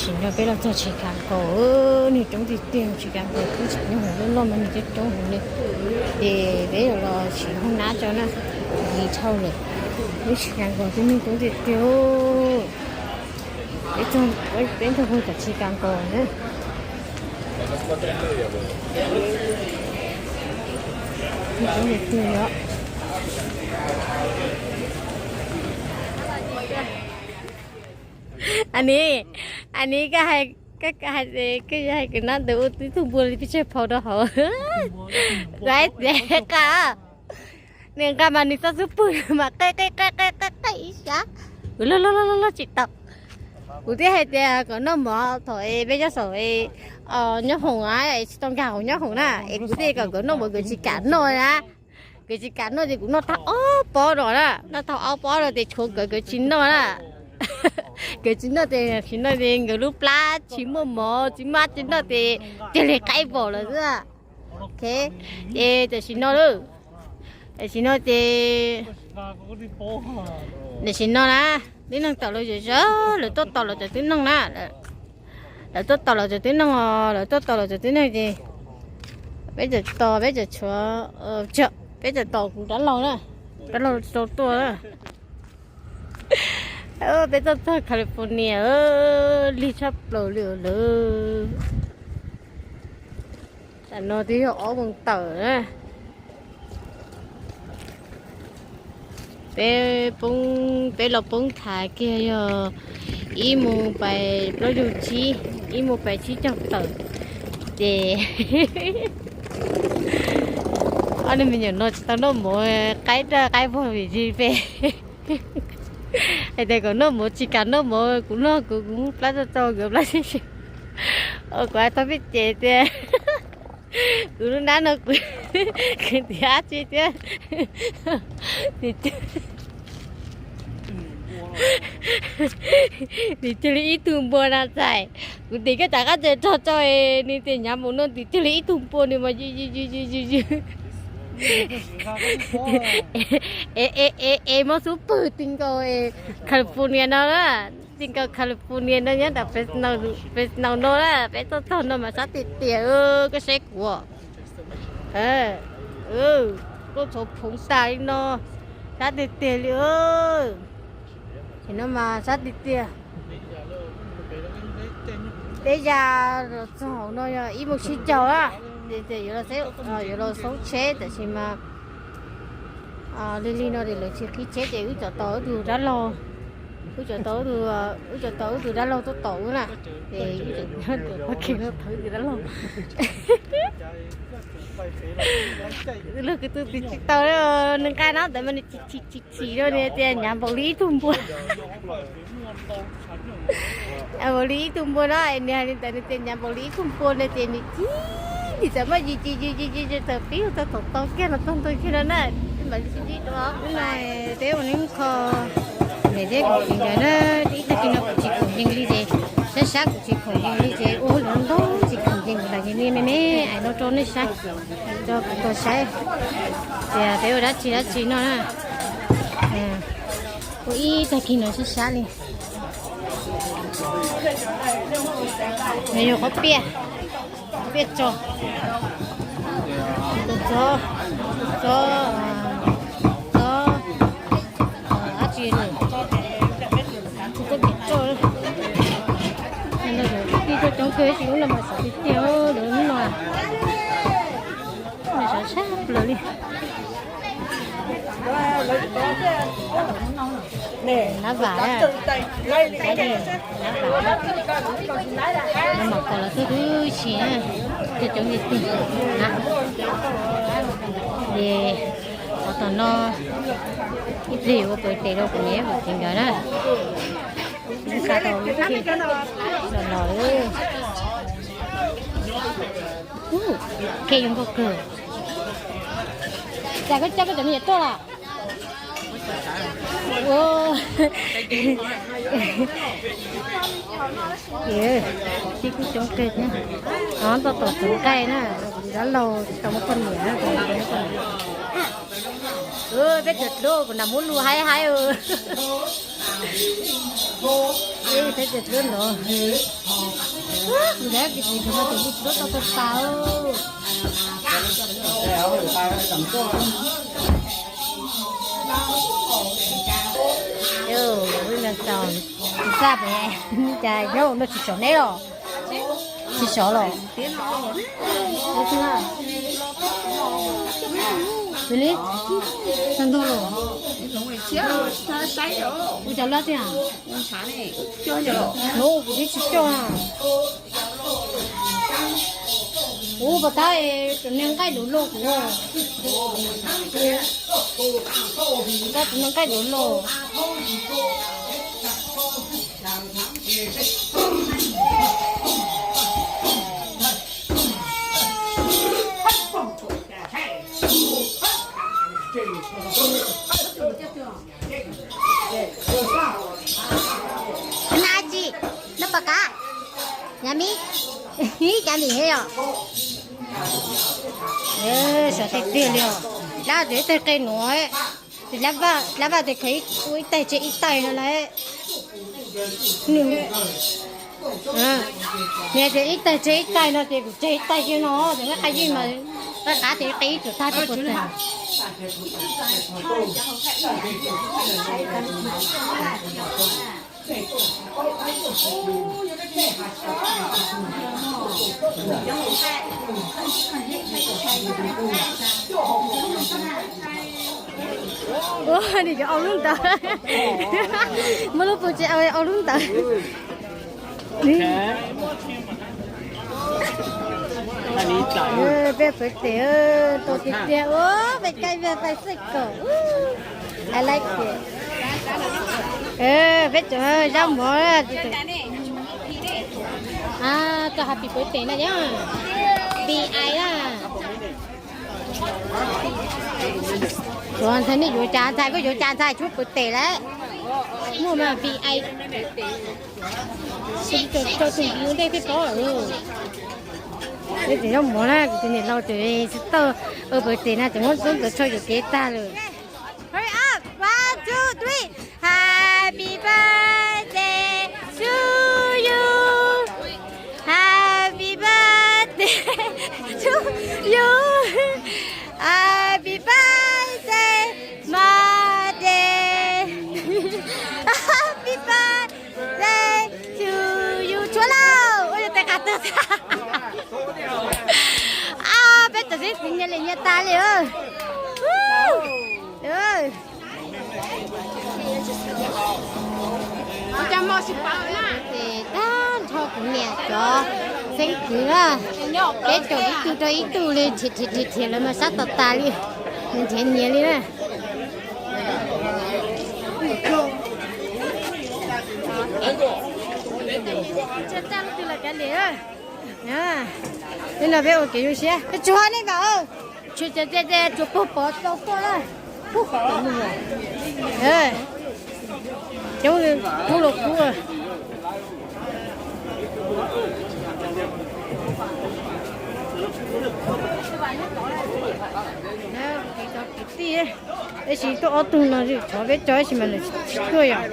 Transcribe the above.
Tsis nco peb los txog Chicago, nws coob tiag tiag. Chicago twb tsis nyob hauv loj loj mas nws coob coob hauv li. Ces peb yuav los siv hoob nab tso na, lig dhau lawm. Lub Chicago twb nws coob tiag tiag. Peb txog, peb txog puag tom Chicago na. Coob tiag tiag os. Anis, anis, koj hais, koj hais, koj hais kwv nab ntawd ua ib tug npua li peb tseg phau rau hauv. Nqa, nws nqa mas nws txoj xub pwg mas qe qe qe qe qe qe ib sab. Kuv loj loj loj loj tsis tau. Kuv thiaj hais tias kom noj mov thaum es peb nyob saum, nyob hoom, tsis tau nkag hauv nyob hoom na, es kuv thiaj kom nkawd noj mov, nkawd tsis kam noj na. Nkawd tsis kam noj ces kuv noj tag ob pob no na, noj tag ob pob no ces tshuav nkawd, nkawd tsis noj na. Nkawd tsis noj ces, tsis noj ces nkawd lub plab tsis muaj mov tsis muaj dab tsi noj ces cia li qaib npaum lawm xwb. Ok, ces tam sim no lawm, tam sim no ces, tam sim no na, tib neeg tawm los zom zaws, lawv tuaj tos lawv cov tib neeg na. Lawv tuaj tos lawv cov tib neeg os, lawv tuaj tos lawv cov tib neeg ces peb tseem tos, peb tseem tshuav, peb tseem tos kuv dab laug na, dab laug rau tuaj na. Peb tuaj txog California, lig tshaj plaws li lawm. Tam no twb yog ob moos tawm na. Peb poob, peb los poob thav kiag yog ib moos pais plaub caug tsib, ib moos pais tsib caug tawm. Ces ob niag me nyuam no tsis tau noj mov, qaib daj qaib vog vim zis peb hais tias kom noj mov tsis kam noj mov, kuv noj kuv, kuv muab plab tso rau nkawd plab sib sib. Kuv hais tau peb ces tias kuv lub nab no kuv, kuv ntiav dab tsi thiab. Nws cia li ib tug npua na txais. Kuv tim koj cov qab ntses rog tso, nws tias hnyav npaum no nws cia li ib tug npua nws mas yws yws yws yws. Es, es, es, es muab xub pwg ti nkaus California no na. Ti nkaus California no nyob ntawm Fresno no na, peb tuaj txog no mas sab tiag tiag, koj saib kuv. Koj txhoov phoov tas li no, sab tiag tiag li. Tam no mas sab tiag tiag. Peb ya los txog hauv no yog ib moos tsib caug na, ces yuav, yuav los xauj tsheb tab sis mas lig lig no ces lawv tsis qhib tsheb ces wb tso tos wb tus dab laug, wb tso tos wb tus, wb tso tos wb tus dab laug tuaj tos wb na. Ces wb tseem nyob ntawm qhov kev no tos wb tus dab laug. Lug kwv tu tis tsis tau, nws nqa no ntawd mas nws chim chim chim chim rau nws tias hnyav npaum li ib tug npua. Npaum li ib tug npua no, nws hais li ntawd nws tias hnyav npaum li ib tug npua no ces nws chim, nws txawm muab yws yws yws yws yws txawm pib tau thaum tau kiag los txog ntua kiag no na. Mam li sib ntsib dua. Hnub no peb ua neeb kho, niam thiab kuv txiv nkawd na, ib tag kis no kuv tsis khoom ncees li ces, sab sab kuv tsis khoom ncees li ces ua hauj lwm ntau tsis khoom ncees kuv lam ces me me me ais no rau nej saib, rau kuv tau saib tias peb ua dab tsi dab tsi no na. Ua ib tag kis no sab sab li. Nws yog qhob piaj, qhob piaj tso, txob, txob, txob, dab tsi lawm, txob pem roj. Tij tuaj coob kawg tsis lub no mas xav tiag tiag lawm hnub no. Sab sab plaws li. Nab vam, nab vam, nab vam, nab mam kom los twb twb si na, coob coob li tiag na. Ces qhov tom no ib pliag yuav ua pawg tes rau kuv niam kuv txiv nkawd na. Xa tau lub thiaj los los. Khej zoo nkauj kawg. Cas koj coj koj cov me nyuam tuaj los? Tib kuj coob kawg thiab. Toj tom txwv nqaij na, dab laug tsis tau muab poj niam na, tsis tau muab poj niam. Peb cov dluab kuv nram muab lus haib haib. Ib peb cov duab ntawd, kuv ntawd ces kuv no tus lub duab tau tau tas. Tus xaj pem, cas nyob ua no tsis sov neb los? Tsis sov los? Tus li, tag ntug los. Ua cas loj tiag? Ua kuv twb tsis coj na. Ua pas tab, tus niag nqaij luv luj kuv. Tus niag nqaij luv luj. Nab tsi, nab pas kav, nyav mis, nyav mis thiab yom. Sov tiag tiag li os. Dab tsis ib tag qe nuav, dab vaj tes khaws ua ib taig tseg ib taig no lawm. Nws tias ib taig tseg ib taig no ces kuv tseg ib taig xwb no, ces muab qab yeej mas, qab qab ces qe ib tug tag rau puas tag. Ua, nws yuav ua lub ntawd. Muab lub pus tsev ua lub ntawd. Peb pawv tes tau tiag tiag, ua peb caij vaj pais xwb kom. I like it. Peb cov zaub mov, tau happy birthday na yom. Bi ai na. Ntxhais nej yuav cas ntxhais, koj yuav cas ntxhais, tshuav pawv tes lawm. Muaj mas bi ai. Rau tus ntej thiaj paub. Peb tes zaub mov na, kuv tus niam laus tes tsis tau ua pawv tes na, tes muab txob ntawd tsho yuam kev tag lawm. Hurry up, one, two, three. Happy birthday to you. Happy birthday to you. Happy birthday, Monday. Happy birthday to you. Tshuav lauj, ua yog tes qas twg. Peb cov xib txiv nyias li nyias tas li. Ces tag nrho kuv niam cov xeeb kwv na, peb caum ib tug rau ib tug li, rhiav rhiav rhiav rhiav lawv mas sab tas tas li, nrhiav nyias li na. Hnub no peb ua kev zoo siab, peb tsuag nej mas, tsuag tsuag tsuag puag pov tau tuaj na. Coob, kub los kub. Kwv tij, tab sis tuaj ob tug no, thov peb tso tab sis mas nws tsis tuaj yom.